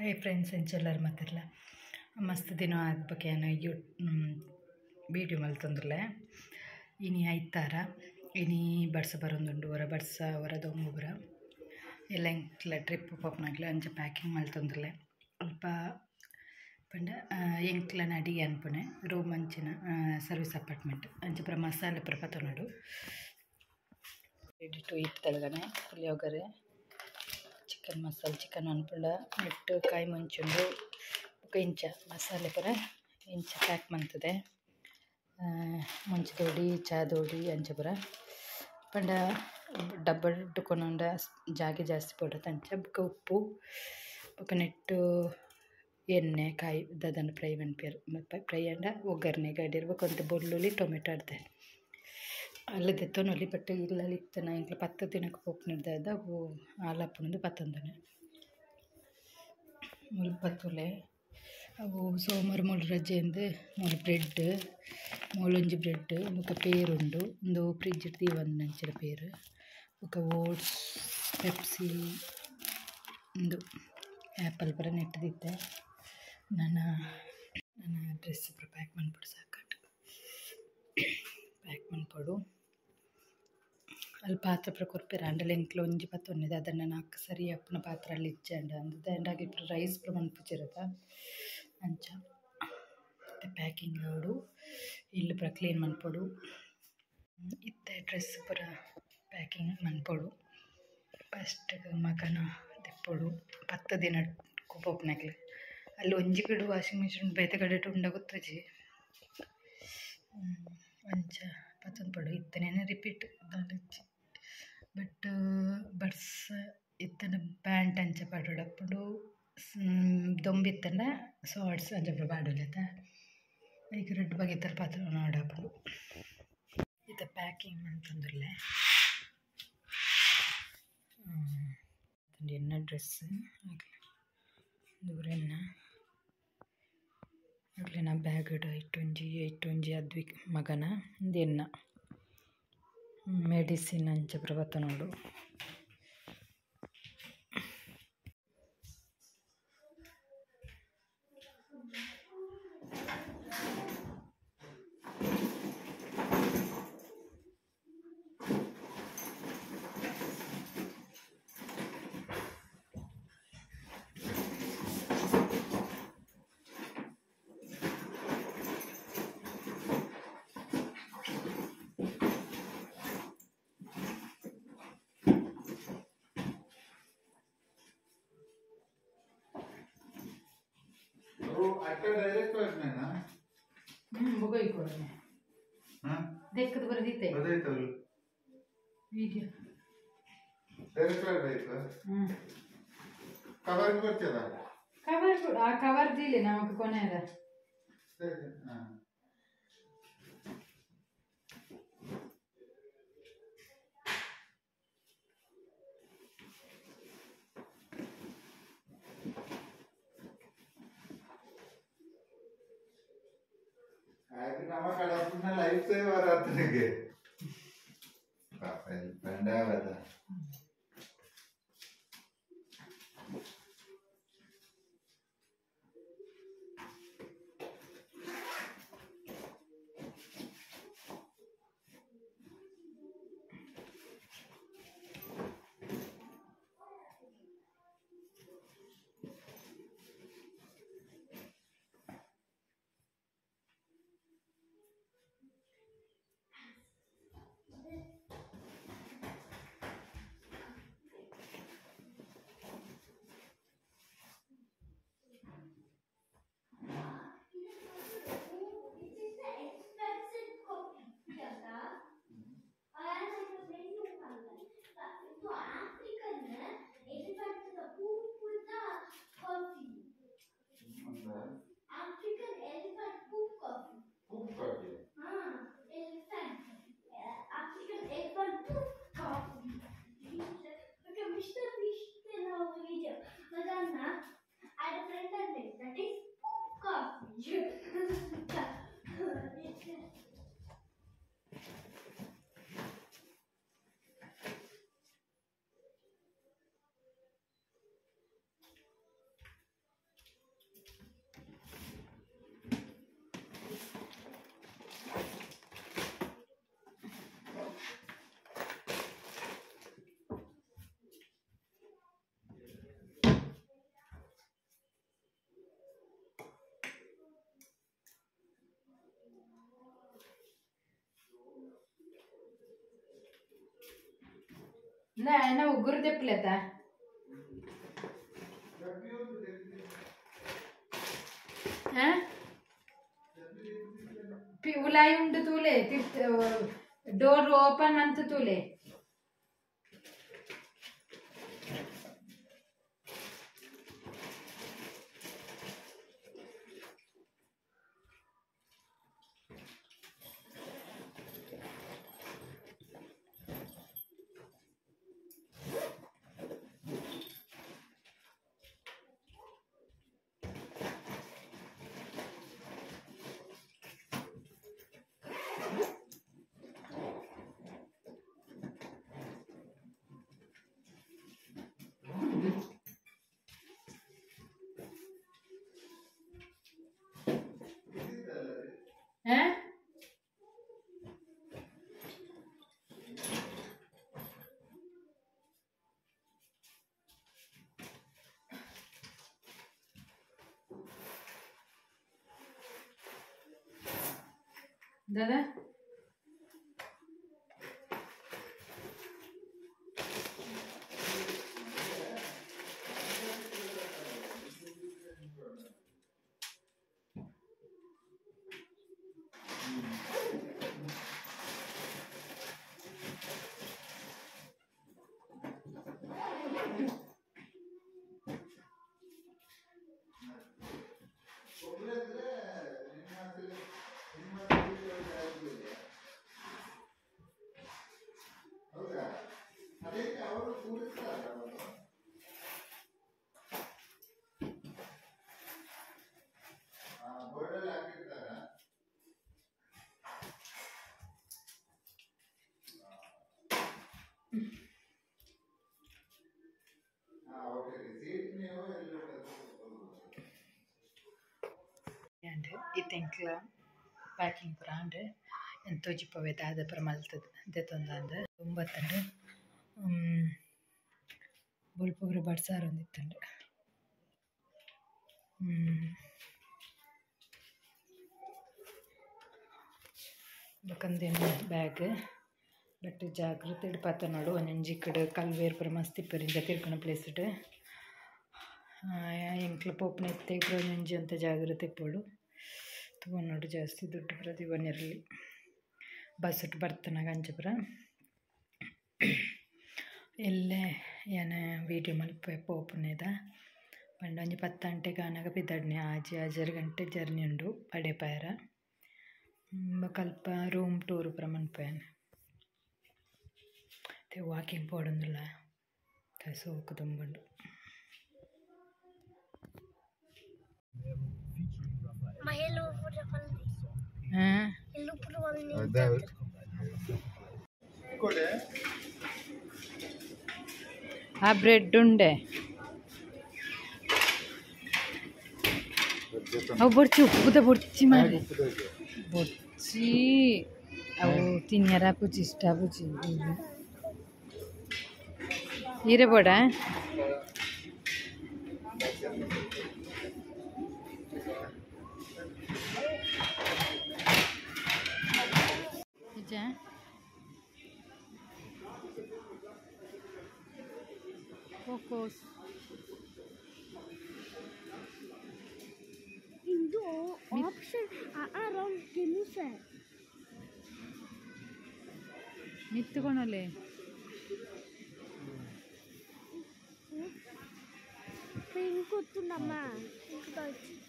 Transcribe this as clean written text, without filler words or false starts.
Hi friends ಎಂಚೆಲ್ಲರ್ ಮಾತೆರ್ಲ ಮಸ್ತ್ ದಿನ ಆದ್ಬಕ್ಕೆ you video ಮಲ್ತೊಂದುಲ್ಲೆ ಇನಿ ಐತಾರ ಇನಿ ಬರ್ಸ ಬರೊಂದುಂಡು ಒರ ಬರ್ಸ ಒರ ದೊಂಬುರ ಎಲ್ಲ ಎಂಕ್ಲ ಟ್ರಿಪ್ ಪೋಪುನಕ್ಲೆ ಅಂಚ ಪ್ಯಾಕಿಂಗ್ ಮಲ್ತೊಂದುಲ್ಲೆ ಅಲ್ಪ ಪಂಡ ಎಂಕ್ಲನ ಅಡಿಗೆ ಅನ್ಪುನೆ ರೂಮ್ ಅಂಚಿನ ಸರ್ವಿಸ್ ಅಪಾರ್ಟ್ಮೆಂಟ್ ಅಂಚ ಪೂರ ಮಸಾಲೆ ಪೂರ ಪತೊನೊಡು ರೆಡಿ ಟು ಈಟ್ ತಲಗನೆ ಪುಳಿಯೋಗರೆ ಚಿಕನ್ ಮಸಾಲೆ ಚಿಕನ್ ಅನ್ಪುಂಡ ನೆಟ್ಟು ಕಾಯಿ ಮುಂಚುಂಡು ಬೊಕ ಇಂಚ ಮಸಾಲೆ ಪೂರ ಇಂಚ ಪ್ಯಾಕ್ ಮಂತುದೆ ಮುಂಚಿದೋಡಿ ಚಾದೋಡಿ ಅಂಚ ಪೂರ ಪಂಡ ಡಬ್ಬ ಕೊನೊಂಡ ಜಾಗೆ ಜಾಸ್ತಿ ಪೋಡತ್ ಅಂಚ ಬೊಕ ಉಪ್ಪು ಬೊಕ ನೆಟ್ಟು ಎಣ್ಣೆ ಕಾಯಿ ದಾದನ ಫ್ರೈ ಮನ್ಪೆರ್ ಫ್ರೈ ಆಂಡ ಒಗ್ಗರಣೆ ಗಡಿರ್ ಬೊಕ ಒಂತೆ ಬೊಳ್ಳುಳ್ಳಿ ಟೊಮೆಟೊ ಅಡ್ದೆ ಅಲ್ಲ ದೆತ್ತೊನೊಲಿ ಬಟ್ ಇಲ್ಲಲ್ ಇತ್ತನ ಎಂಕ್ಲ 10 ದಿನಕ್ ಪೋಪುನೆಡ್ದಾದ್ ಅವು ಆಲಪ್ಪುನಂದು ಪತ್ತೊಂದುನೆ ಮುಲ್ಪ ತೂಲೆ ಅವು ಸೋಮಾರ ಮೂಲು ರಜೆಂದ್ ಮೂಲು ಬ್ರೆಡ್ ಮೂಲೊಂಜಿ ಬ್ರೆಡ್ ಬೊಕ ಪೇರ್ ಉಂಡು ಉಂದು ಫ್ರಿಡ್ಜ್ ಡ್ ದೀವಂದಿನಂಚಿನ ಪೇರ್ ಬೊಕ ಓಟ್ಸ್ ಪೆಪ್ಸಿ ಉಂದು ಆಪಲ್ ಪೂರ ನೆಟ್ಟ್ ದೀತೆ ನನ ನನ ಡ್ರೆಸ್ ಪೂರ ಪ್ಯಾಕ್ ಮನ್ಪೊಡು ಸಾಕಾಂಡ್ ಪ್ಯಾಕ್ ಮನ್ಪೊಡು ಅಲ್ಪ ಪಾತ್ರೆ ಪೂರ ಕೊರ್ಪೆರ್ ಆಂಡಲ ಎಂಕ್ಲ ಒಂಜಿ ಪತ್ತೊನ್ನೆದ ಅದನ್ನ ನಾಕ್ ಸರಿ ಅಪ್ಪುನ ಪಾತ್ರೆ ಅಲ್ ಇಜ್ಜಂಡ ಅಂದ್ ದಾಂಡ ಪೂರ ರೈಸ್ ಪೂರ ಮನ್ಪುಜೆರ್ ಅಂಚ ಪ್ಯಾಕಿಂಗ್ ಆವೊಡು ಇಲ್ಲ್ ಪೂರ ಕ್ಲೀನ್ ಮನ್ಪೊಡು ಇತ್ತೆ ಡ್ರೆಸ್ ಪೂರ ಪ್ಯಾಕಿಂಗ್ ಮನ್ಪೊಡು ಫಸ್ಟ್ ಮಗನ ದೆಪ್ಪೊಡು 10 ದಿನ ಪೋಪುನಕ್ಲೆ ಅಲ್ಲಿ ಒಂಜಿ ಕಡೆ ವಾಷಿಂಗ್ ಮಿಷಿನ್ ಬೇತೆ ಕಡೆಟ್ ಉಂಡ ಗೊತ್ತುಜಿ ಅಂಚ ಪತ್ತೊಂದು ಇತ್ತನೇನೆ ರಿಪೀಟ್ ದಾಲ ಬಟ್ ಬರ್ಸ ಇತ್ತನ ಪ್ಯಾಂಟ್ ಅಂಚ ಪಾಡೊಡಪ್ಪುಂಡು ದೊಂಬಿತ್ತಂಡ ಶಾರ್ಟ್ಸ್ ಅಂಚ ಪೂರ ಪಾಡೊಲಿ ಐಕ್ ರಡ್ಡ್ ಬಗೆತ ಪಾತ್ರ ನೋಡಪ್ಪುಂಡು ಇತ್ತೆ ಪ್ಯಾಕಿಂಗ್ ಮಂತೊಂದುಲ್ಲೆ ಎನ್ನ ಡ್ರೆಸ್ ಉಂದು ಎನ್ನ ಅಗ್ಲೆನ ಬ್ಯಾಗ್ ಇಟ್ಟೊಂಜಿ ಇಟ್ಟೊಂಜಿ ಅದ್ವಿಕ್ ಮಗನ ಉಂದು ಎನ್ನ ಮೆಡಿಸಿನ್ ಅಂಚ ಪೂರ ಪತ್ತೊನೊಡು. ಡೈರೆಕ್ಟ್ ಹೋಗ್ನೇನಾ? ಬೊಕ ಕೊಡನೆ ದೆಕ್ಕದ ಬರದಿತ್ತೆ ಬದೈತಲ್ಲ ವಿಡಿಯೋ ಡೈರೆಕ್ಟ್ ಹೋಗ್ಬೇಕು. ಕವರ್ ಕೊಡ್ತೀರಾ? ಕವರ್ ಆ ಕವರ್ ದಿಲೆ ನಮಕ್ ಕೊನೆದ ಸರಿ. ಹಾ ನಮ್ಮ ಕಡಪುನ ಲೈಫ್ ಸೇವರ್ ಆತನಿಗೆ ಪಾಪ ಬಂಡಾವದ. ನಾ ಉಗುರು ದೆಪ್ಪಲೇತ ಉಲಾಯಿ ಉಂಡು ತೂಲೆ ಡೋರ್ ಓಪನ್ ಅಂತ ತೂಲೆ दादा ಇತ್ತೆಂಕ್ಲ ಪ್ಯಾಕಿಂಗ್ ಪೂರ ಆಂಡ್ ತೋಜಿಪವೆ ದಾದ ಪೂರ ಮಲ್ತದ ದೆತ್ತೊಂದಾಂದ್ ಒಂಬತ್ತಂಡ್ ಬೊಲ್ಪು ಪೂರ ಬಡ್ಸಾರೊಂದಿತ್ತುಂಡು ಬೊಕಂದೇನು ಬ್ಯಾಗ್ ಬಟ್ ಜಾಗ್ರತೆ ಪತ್ತೊನೊಡು ಒಂಜೊಂಜಿ ಕಡೆ ಕಲ್ವೇರ್ ಪೂರ ಮಸ್ತ್ ಇಪ್ಪೆರ್ ಇಂಚ ತಿರ್ಗುನ ಪ್ಲೇಸ್ ಡ್ ಎಂಕ್ಲ ಪೋಪುನ ಇತ್ತೆ ಪೂರ ಒಂಜೊಂಜಿ ಒಂತೆ ಜಾಗ್ರತೆ ಇಪ್ಪೊಡು ತೂವೊನೊಡು ಜಾಸ್ತಿ ದುಡ್ಡು ಪೂರ ದೀವೊನಿರಲಿ ಬಸ್ಸುಟ್ ಬರ್ತನಾಗ ಅಂಚ ಪೂರ ಎಲ್ಲೆ ಯಾನ್ ವೀಡಿಯೋ ಮಲ್ಪೆ ಪೋಪುನೆದ ಪಂಡ ಒಂಜಿ 10 ಗಂಟೆಗ್ ಆನಗ ಪಿದಡ್ನೆ ಆಜಿ ಆಜರೆ ಗಂಟೆ ಜರ್ನಿ ಉಂಡು ಪಡೆ ಪೋಯೆರ ಬೊಕ ಅಲ್ಪ ರೂಮ್ ಟೂರ್ ಪೂರ ಮನ್ಪುವೆನ್ ವಾಕಿಂಗ್ ಪೋಡೊಂದುಲ್ಲ ಸೋಕು ದುಂಬುಂಡು. ಆ ಬ್ರೆಡ್ ಉಂಡೆ ಅವು ಬೊರ್ಚಿ ಉಪ್ಪುದ ಬೊರ್ಚಿ ಮಾರೆ ಬೊರ್ಚಿ ಅವು ತಿನ್ಯರ ಪೂಜಿ ಇಷ್ಟ ಪೂಜಿ ಈರೆ ಬೋಡ ನಿಜ Focus. ಇಂದು ಆಪ್ಷನ್ ಅರೌಂಡ್ ಗೆಲುಸೆ ಮಿತ್ತುಕೊನಲೆ ಪಿಂಕ್ ಗೊತ್ತುಂಡಮ್ಮ ಪಿಂಕ್.